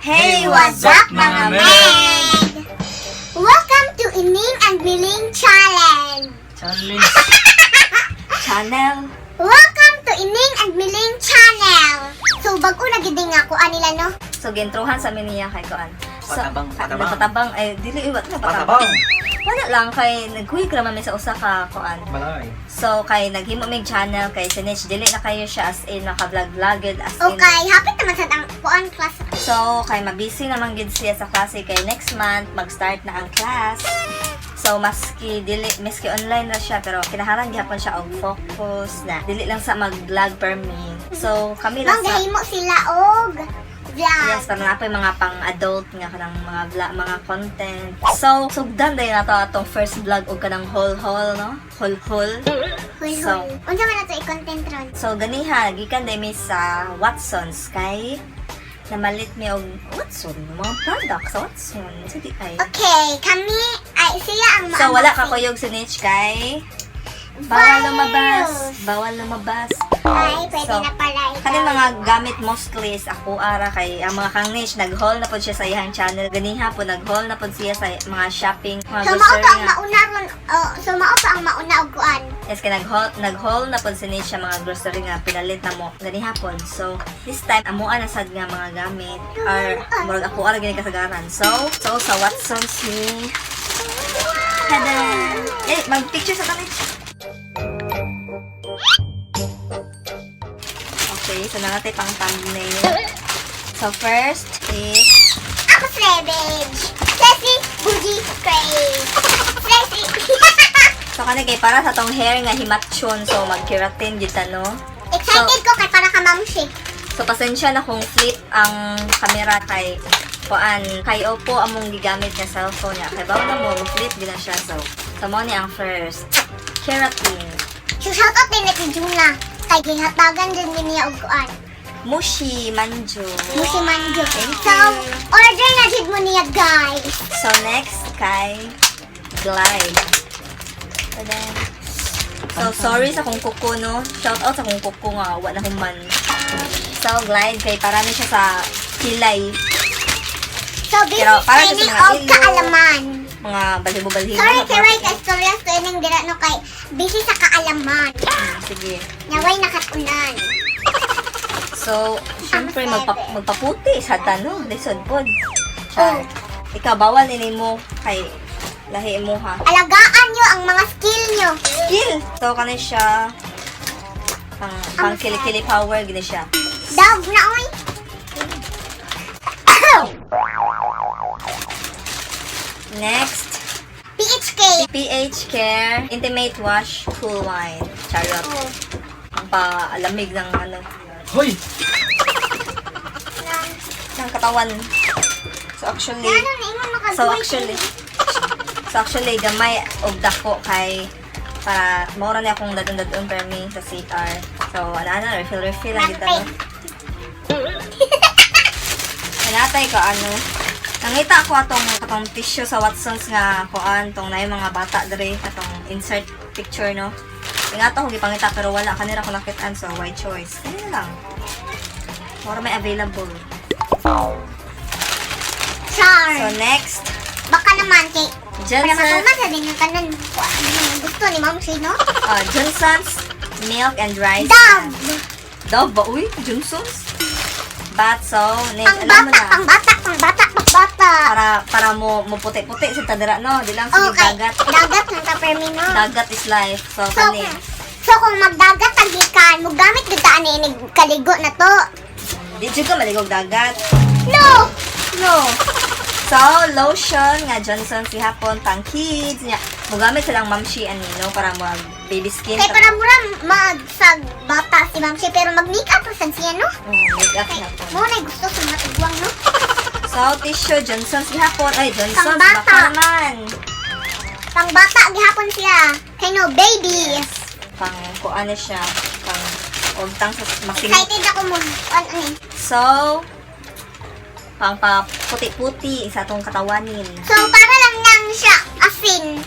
Hey, what's up, mga meg? Welcome to Ining and Miling Challenge! Challenge. Channel. Welcome to Ining and Miling Channel! So, bago na gid nga ako anila, no? So, gintruhan sa niya kay kuan. So, Patabang, patabang. Patabang. Eh, dili, wala na patabang. Patabang. Wala lang, kay naghuy ka naman mi sa usa ka kuan. Balay. So, kay naghimo mig channel kay si Nitch, dili na kayo siya as in naka-vlog-vlog as in. Okay, happy naman sa ang kuan class. So, kay mabisi naman gid siya sa klase kay next month mag-start na ang class. So, maski dili maski online ra siya pero kinahanglan gihapon siya og focus na dili lang sa mag-vlog per me. So, kami lang sa Manggahimo sila og vlog. Yes, para na mga pang-adult nga kanang mga vlog, mga content. So, sugdan dayon nato atong first vlog og kanang haul haul, no? Haul haul. Hul So, hul. Unsa man nato i-content ron? So ganiha gikan day mi sa Watsons kay namalit mi og Watson, mga product sa Watson. Sa di ay. Okay, kami ay siya ang So wala ka kuyog si Nitch kay bawal lumabas, bawal lumabas. Ay, pwede So, na pala ikaw. Kaning mga gamit mostly is ako ara kay ang mga kang Nitch nag-haul na pod siya sa iyang channel. Ganiha po nag-haul na pod siya sa mga shopping, mga So mao grocery to ang nga. mauna ron. Oh, so mao to ang mauna og kuan. Yes, kay nag-haul na pod si Nitch sa mga grocery nga pinalit na mo ganiha pod. So, this time amuan na sad nga mga gamit or murag ako ara gani kasagaran. So sa Watsons ni. Tada! Eh, mag-picture sa kami. Okay, so na natin pang thumbnail. So first is Ako savage. Sassy, bougie, crazy. Sassy. So kani kay para sa tong hair nga himatsyon, so mag-keratin gid ta, no. Excited ko kay para ka mamshi. So pasensya na kung flip ang camera kay kuan kay Oppo among gigamit nga cellphone niya. Kay bawo na mo flip gid na siya, so mo ni ang first keratin. So shout out din ni Juna. Kay gihatagan din ni niya og kuan. Mushi manju. Mushi manjo. Thank So you. Order na jud mo niya, guys. So next kay Glide. Tada. So sorry sa kong kuko, no. Shout out sa kong kuko nga wa na human. So Glide kay para ni siya sa kilay, So busy Pero para siya sa training mga og ilong. Kaalaman. Mga balhibo-balhibo. Sorry kay Ray ka istorya sa ining dira no kay busy sa kaalaman. Sige. Naway nakatunan. So, syempre magpaputi sa tano, lisod pod. Char. Ikaw bawal ini mo kay lahi mo ha. Alagaan nyo ang mga skill nyo. Skill. So kani siya pang pang kilikili power gini siya. Dog na oy. Next, PHK. PH Care Intimate Wash Cool Wine. Charot. Oh. Ang paalamig ng ano, Hoy! Na, ng katawan. So actually, ano na ingon So actually, so actually gamay og dako kay para maura ni akong dadon-dadon per me sa CR. So ana na refill refill lang gid ano. Kanatay ko ano. Nangita ako atong tissue sa Watsons nga kuan tong naay mga bata dere atong insert picture, no. Ingato ko gipangita pero wala kanira ko nakitaan, so why choice. Kani na lang. Mura may available. Char. So next, Baka naman kay para Johnson's matuman sa din yung tanan ano yung gusto ni Ma'am Shay, no? Johnson's Milk and Rice. Dove. Dove ba? Uy, Johnson's? Bat, so, Nick, Pang alam mo bata, na. Pang bata, pang bata, pang bata. Para mo puti-puti sa tadara, no? Di lang sige Okay. dagat. Dagat lang ta permi no. Dagat is life. So, So, kani. So kung magdagat tagikan, mugamit gid ta ani inig kaligo na to. Di jud ka maligog dagat. No. No. So, lotion nga Johnson's hapon pang kids niya. Mugamit silang mamshi ani no para mag baby skin. Kay para mura mag sa bata si Ma'am Shay pero mag makeup ra sad siya, no? Make up Kay hapon. mo na gusto sa mga tigwang, no? So, tissue Johnson's gihapon. Ay, Johnson's Pang bata. baka naman. Pang bata gihapon siya. Kay no baby. Pang kuan na siya, pang ugtang sa masing. Excited ako mo ano ani. So, pang puti-puti sa atong katawanin. So para lang nang siya asin.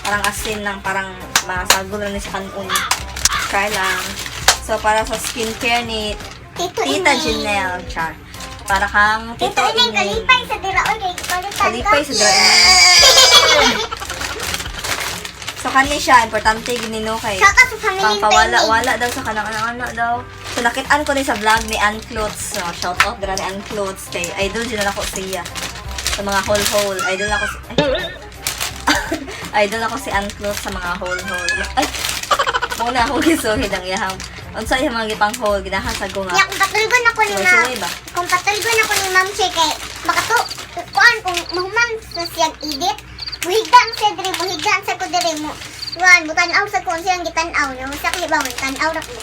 Parang asin lang, parang masagol lang ni sa kanon. Try lang. So, para sa skincare ni Tito Tita Ineng. Janelle, char. Para kang Tito Tito Ining, Ining. kalipay sa dira oy kay gipalitan ka. Kalipay sa dira. So kani siya, importante gini no kay Shout out sa family ni pangpawala Ining. wala daw sa kanang anak daw. So nakitaan ko ni sa vlog ni Ann Klutz. So, shout out dira ni Ann Klutz kay idol jud na nako siya. Sa mga hole hole, idol ako si ay. Idol ako si Ann Klutz sa mga hole hole. Ay. Mao na akong gisuhid ang iyahang. Unsa iyang mga gipang hole ginahan sa nga. Ya, kung patulgon ako ni ma Suway-suway ba? Kung patulgon ako ni Ma'am Che kay makatu kuan kung mahuman sa siyang edit, buhigdan siya diri, buhigdan sa ko diri mo. Kuan, butan-aw sa ko siyang gitan-aw no, sa kibaw tan-aw ra ko.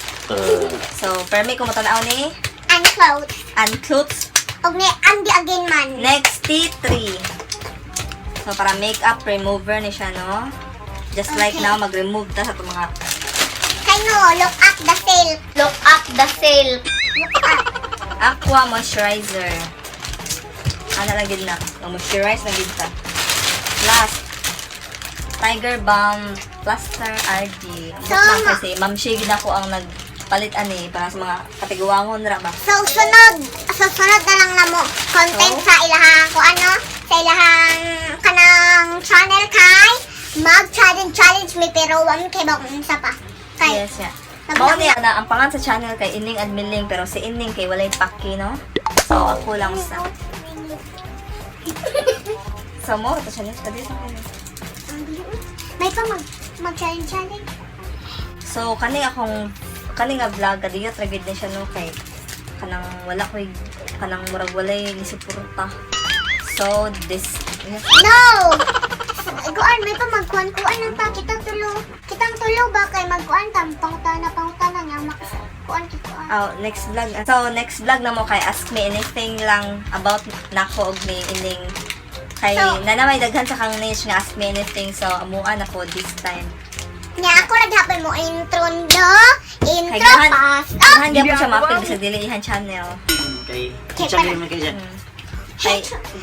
So, permi ko mo ni And clothes. Ann Klutz. Og ni Andy again man. Next, T3. So, para makeup remover ni siya, no? Just like Okay. now, mag-remove ta sa itong mga Kay no, look up the sale. Look up the sale. Look up. Aqua moisturizer. Ano lang gid na. Mag-moisturize na gid ta. Last, Tiger Balm Plaster RG. So, So, lang kasi, Ma'am Shay gid ako ang nagpalit ani para sa mga katiguangon ra ba. So sunod, so sunod na lang namo content So? sa ilahang ko ano, sa ilahang kanang channel kay mag challenge challenge mi pero wa mi kay ba kung unsa pa. Kay Yes, yeah. Mao niya na ang pangan sa channel kay Ining and Miling pero si Ining kay walay paki, no? So ako lang sa. So mo to challenge ka dito. May pa mag mag challenge challenge. So kani akong kani nga vlog kadiyot ra gid na siya no kay kanang wala koy kanang murag walay ni suporta. So this No. Kuan may pa magkuan kuan ang ta kitang tulo. Kitang tulo ba kay magkuan tam pangutana pangutana nga makas kuan ki kuan. Oh, next vlog. So next vlog na mo kay ask me anything lang about nako og ni Ining. Kay So- nanamay daghan sa kang niche nga ask me anything so amuan ako this time. Nya ako naghapon mo intro no. Kay Intro ganahan, pass. Oh! ganahan gyapon siya maapil bisag dili ihan channel. Kay Kay channel man kay siya. Kay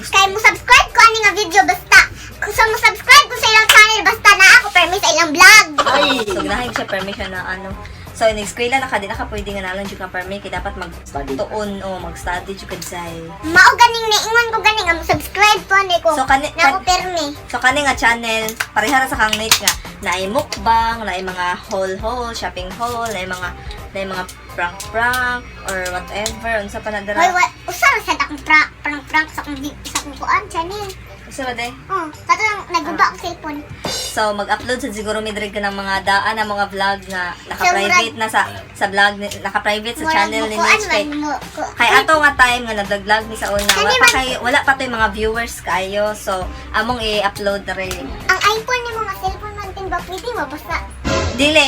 Kay mo subscribe ko ani nga video basta. Kung sa mo subscribe ko sa ilang channel basta na ako permi sa ilang vlog. Ay. So ganahan siya permission na ano. So in eskwela na ka di na ka pwede nga nalang jud ka permi kay dapat mag Study. tuon o mag-study jud ka say. Mao ganing niingon ko ganing nga mo subscribe ko ani ko. So, na ako permi. So kani nga channel pareha ra sa kang niche nga naay mukbang, naay mga haul haul, shopping haul, naay mga prank prank or whatever unsa pa na Hoy, dara. wa usa ra sad akong prank prank sa akong sa akong kuan channel. Unsa ba day? Oh, katong naguba ang cellphone. So mag-upload sa siguro mi diri ka ng mga daan na mga vlog nga naka-private na sa vlog naka-private sa Murag channel mo ni kuan Mitch kay man mo Kay ato nga time nga nag-vlog mi sa una, wala Kani pa man- kay wala pa to'y mga viewers kayo. So among i-upload na rin. Ang iPhone ni mga cellphone man tin ba pwede mo basta. Dili.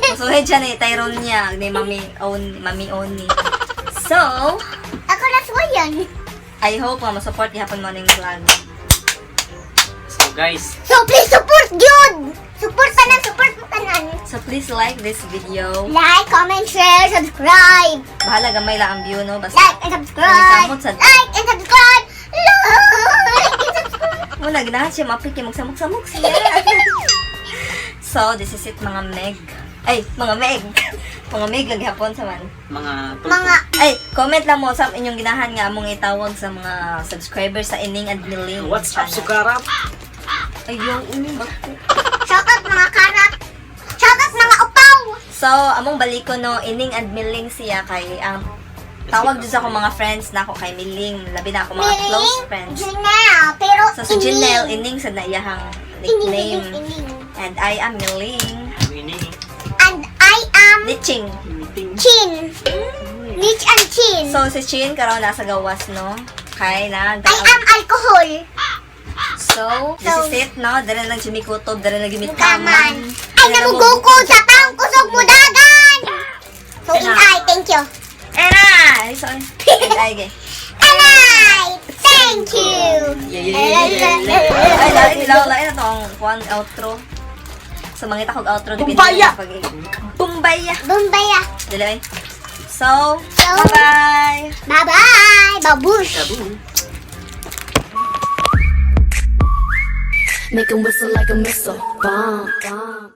Musuhid siya ni Tyrone niya ni Mami own Mami Oni. So, Ako na suwayan. I hope nga mo-support gihapon mo ning vlog. So guys, So please support gyud. Support tanan, support mo tanan. So please like this video. Like, comment, share, subscribe. Bahala gamay lang ang view no basta. Like and subscribe. Samot sa- Like and subscribe. Like and subscribe. Wala ganahan siya mapik kay magsamok-samok siya. So, this is it mga meg. Ay, mga meg. Mga meg lang gihapon sa man. Mga Mga Ay, comment lang mo sa inyong ginahan nga among itawag sa mga subscribers sa Ining and Miling What's up, channel. Sukarap? Ay, yung uni. Shout out mga karat. Shout out mga upaw. So, among baliko no, Ining and Miling siya kay ang tawag jud sa akong mga friends na ako kay Miling, labi na ako mga Miling, close friends. Janelle, pero So, si Janelle, Ining sa naiyahang Ining, nickname. Ining, Ining. And I am Miling. Winning. And I am Niching. Meeting. Chin. Mitch and Chin. So, si Chin karon nasa gawas, no? Kay na. I am alcohol. So, this is it, no? Dara lang Jimmy Kutob, dara lang Jimmy Kaman. Taman. Ay, namugukod sa taong kusog mo dagan. So, Ena. inay, thank you. Era! Ay, sorry. And I, ge. Anay, thank you. Yeah. Ay, lain, lain, lain na to ang one outro. So, mangita kog outro. Depende Bumbaya! sa Bumbaya! Bumbaya. Dili, ay. So, So, bye-bye! Bye-bye. Babush. Shabu. Make 'em whistle like a missile. Bomb. Bomb.